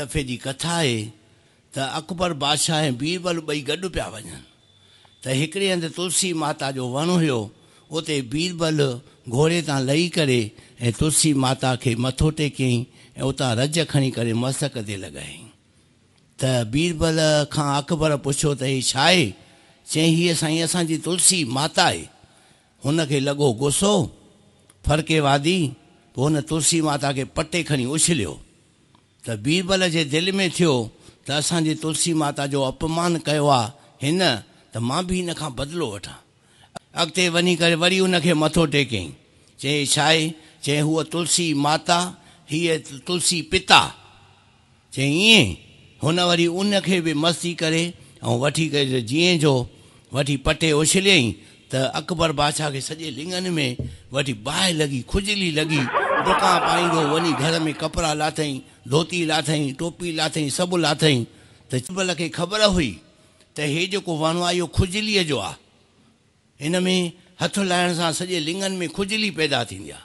دفعي جي ڪٿا آهي ته اڪبر بادشاهه ۽ بيربل ٻئي گڏ پيا وڃن ته هڪڙي هنڌ تلسي ماتا جو وڻ هيو، اتي بيربل گهوڙي تان لهي ڪري ۽ تلسي ماتا کي مٿو ٽيڪيائين ۽ اتان رج کڻي ڪري مستڪ تي لڳايائين ته بيربل کان اڪبر پڇيو ته هي ڇاهي؟ چيائين هيء سائين اسان جي تلسي ماتا آهي. هن کي لڳو غصو، فرقي وادي، پوء هن تلسي ماتا کي پٽي کڻي اڇليو. ته بيربل جي دل ۾ ٿيو ته اسان جي تلسي ماتا جو اپمان ڪيو آ هن ته مان به هن کان بدلو وٺان. اڳتي وڃي ڪري وري ان کي مٿو ٽيڪيائين. چيائين ڇا آهي؟ چيائين هوء تلسي ماتا، هيء تلسي پتا. چيائين ائين؟ هن وري ان کي به مستي ڪري ۽ وٺي ڪري جيئن جو وٺي پٽي اڇليائين ته اڪبر بادشاهه کي سڄي لڱن ۾ وٺي باهه لڳي، کجلي لڳي، ڊڪان پائيندو وڃي گهر ۾ ڪپڙا لاٿائين، ڌوتي لاٿائين، ٽوپي لاٿائين، سڀ لاٿائين ته بيربل کي خبر هئي ته هي جيڪو وڻ آهي اهو کجليء جو آهي، هن ۾ هٿ لائڻ سان سڄي لڱن ۾ کجلي پيدا ٿيندي آهي.